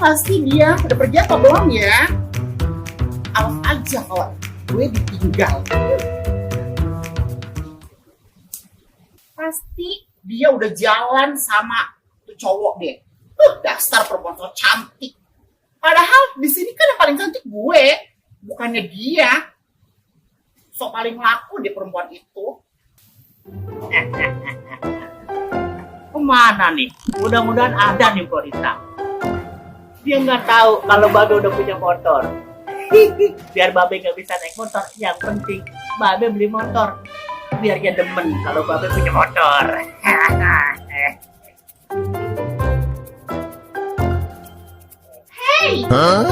pasti dia udah pergi apa belum ya? Awas aja kalau gue ditinggal. Pasti dia udah jalan sama tuh cowok deh. Dasar perempuan so cantik. Padahal di sini kan yang paling cantik gue, bukannya dia. So paling laku deh perempuan itu. Kemana nih? Mudah-mudahan ada nih Korita. Dia nggak tahu kalau Babe udah punya motor. Biar Babe nggak bisa naik motor. Yang penting Babe beli motor. Biar dia demen kalau Babe punya motor. Hey!